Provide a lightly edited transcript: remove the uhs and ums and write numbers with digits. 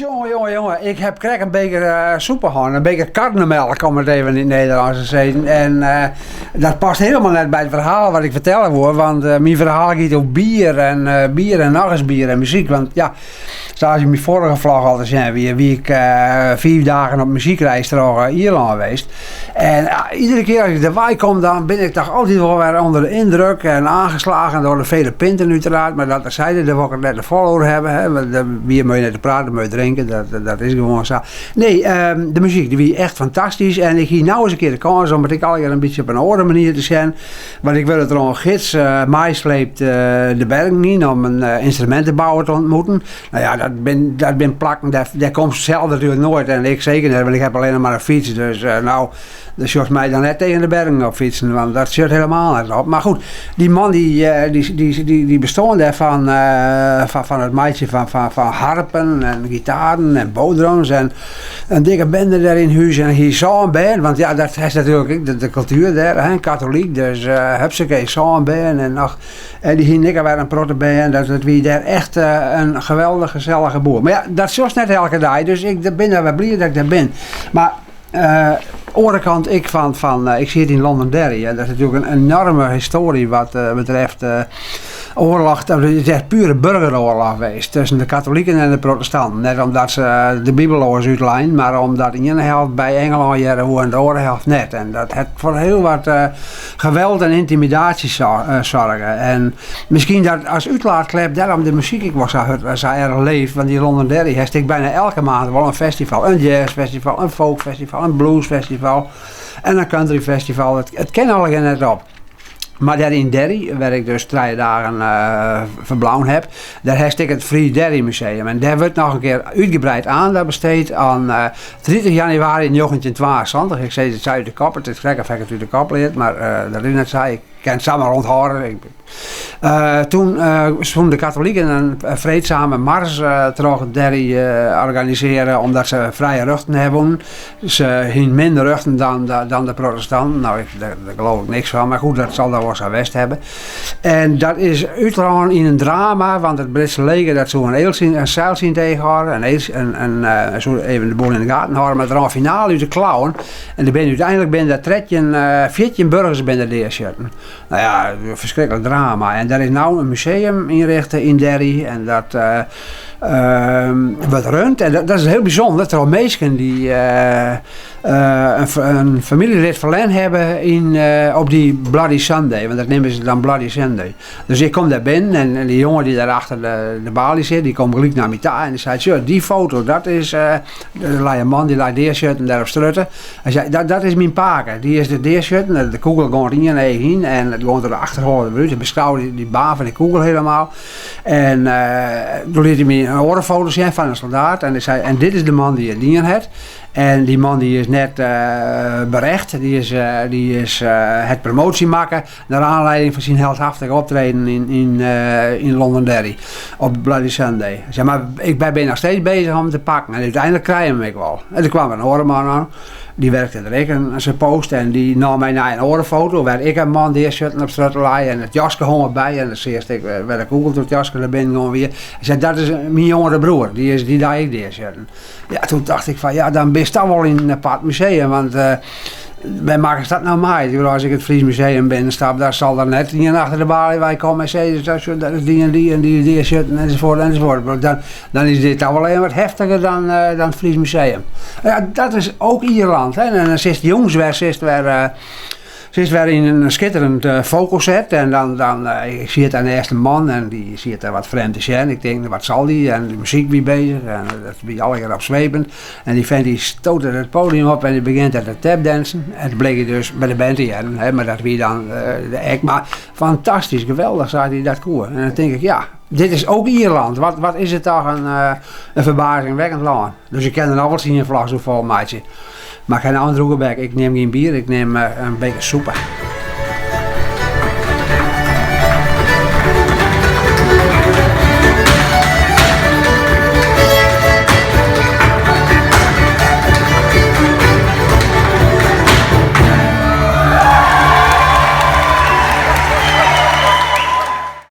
Jonge, jonge, jonge, ik heb krekt in beker soep hân, in beker karnemelk, om it even yn it Nederlânsk te sizzen. En dat past hielendal net by it ferhaal wat ik fertelle woe, want myn ferhaal giet oer bier en bier en noch ris bier en muzyk. Want ja, sa as yn myn foarige vlog al te sjen wie, wie ik fiif dagen op muzykreis troch Ierlân west. En iedere kear as ik derwei kom, dan bin ik toch altyd wol wer ûnder de yndruk en aangeslagen door de vele pinten uiteraard. Mar dat terzijde, dêr wol ik it net te folle oer hawwe. Hè. Want de bier moat je net te praten, moat je drinke, dat is gewoan sa. Nee, de muzyk die wie echt fantastysk en ik hie no ris in kear de kâns om it ek allegear in bytsje op in oare manier te sjen. Want ik wurd troch in gids meisleept de bergen yn om in ynstrumintebouwer te ontmoeten. No ja, dat bin plakken, dêr komst sels natuerlik noait en ik seker net, want ik ha allinne mar in fyts. Dus no, dan sjochst my dan net tegen de bergen op fytsen, want dat sjocht helemaal net op. Mar goed, dy man dy bestân dêr fan it meitsjen fan harpen en gitaren en bodhrans en in dikke bende dêr yn hús en hy hie sân bern, want ja, dat is natuerlik ek de kultuer dêr, hè, katolyk, dus hupsakee, sân bern en noch. En dy hienen ek alwer in protte bern, dat it wie dêr echt in geweldich gesellige boel. Mar ja, dat sjochst net elke dei, dus ik bin der wer bliid dat ik dêr bin. Mar oare kant ek fan, ik siet yn Londonderry en dat is natuerlik in enoarme histoarje wat betreft oarloch, dat is echt pure burgeroarloch west tusken de katoliken en de protestanten. Net omdat se de Bibel oars útleinen, mar omdat de iene helte by Ingelân hearre woe en de oare helte net. En dat hat foar hiel wat geweld en yntimidaasje soarge. En miskien dat as útlaatklep dêrom de muzyk ek wol sa hurd, sa erch leeft, want yn Londonderry hast ek byna elke maand wol in festival. In jazzfestival, in folkfestival, in bluesfestival en in countryfestival. It kin allegear net op. Mar dêr yn Derry, wêr ik dus trije dagen ferbleaun heb, dêr hast ek it Free Derry Museum. En dêr wurdt noch in kear útgebreid aandacht besteed oan 30 januari 1972, ik sis it sa út de kop, it is krekt of ik it út de kop leard, mar dat is net sa, ik kin it samar ûnthâlde. Toen soenen de katoliken in freedsame mars troch Derry organisearje omdat se frije rjochten hawwe woenen. Se hienen minder rjochten dan de protestanten, no dêr geloof ik niks fan, mar goed dat sil dan wol sa west hawwe. En dat is útrûn yn in drama, want it Britske leger dat soe in seiltsje yn it each hâlde, en soe even de boel yn de gaten hâlde, mar it rûn finaal út de klauwen en der binne úteinlik binne der 13, 14 burgers binne der deasketten. No ja, in ferskriklik drama. En der is no in museum ynrichte yn Derry en dat wurdt rund en dat is hiel bysûnder troch minsken dy't in famyljelid ferlern hawwe yn op dy Bloody Sunday, want dat neame se dan Bloody Sunday. Dus ik kom dêr binnen en dy jonge dy't dêr achter de baly sit, dy komt gelyk nei my ta en dy seit, sjoch, dy foto, dat is, der lei in man dy lei deasketten dêr op strjitte. Hy sei, dat is myn pake, dy is der deasketten, de kûgel gie it iene each yn en it gie der de achterholle wer út. Hy beskreau dy baan fan dy kûgel helemaal. En doe liet hy my in oare foto sjen fan in soldaat en hy sei, en dit is de man dy't it dien hat. En dy man dy is net berecht, dy is, dy is, hat promoasje makke nei oanlieding fan syn heldhaftige optreden yn Londonderry op Bloody Sunday. Hy sei, mar ik bin noch steeds bezich om him te pakken en úteinlik krije we him ek wol. En der kwam in oare man oan. Dy werkte der ek in syn post en dy naam my nei in oare foto wêr ek in man deasketten op strjitte lei en it jaske hong derby en dan seachst ek wêr de kûgel troch it jaske nei binnen gien wie. Hy sei, dat is myn jongere broer, dy is dy dei ek deasketten. Ja, toen dacht ik fan ja, dan bist dan wol yn in apart museum, want wêr makkest dat no mei? Ik bedoel, as ik it Fries Museum binnenstap, dan sil der net ien achter de baly wei komme en sizze, dat is dy en dy en dy is deasketten enzovoort enzovoort. Dan, Dan is dit dan wol even wat heftiger dan, dan it Fries Museum. Ja, dat is ook Ierland. Hè. En dan sitst jûns wer, sitst wer, uh, sitst wer yn in skitterend uh, vogelset. En dan, dan uh, ik siet daar neist in man en dy siet dêr wat frjemd te sjen. Ik tink, wat sil dy? En de muzyk wie bezich en dat wie allegear opswepend. En dy vent dy stoot it podium op en dy begjint te tapdansen. En dat bleek dus by de band te hearren, hè, mar dat wie dan de act. Mar fantastysk, geweldich sa't hy dat koe. En dan tink ik, ja, Dit is ook Ierland. Wat, wat is it toch in, uh, in ferbazingwekkend lân. Dus ik kin der noch wol tsien vlogs oer fol meitsje. Mar ik ha no in drûge bek. Ik nim gjin bier, ik nim uh, in beker soep.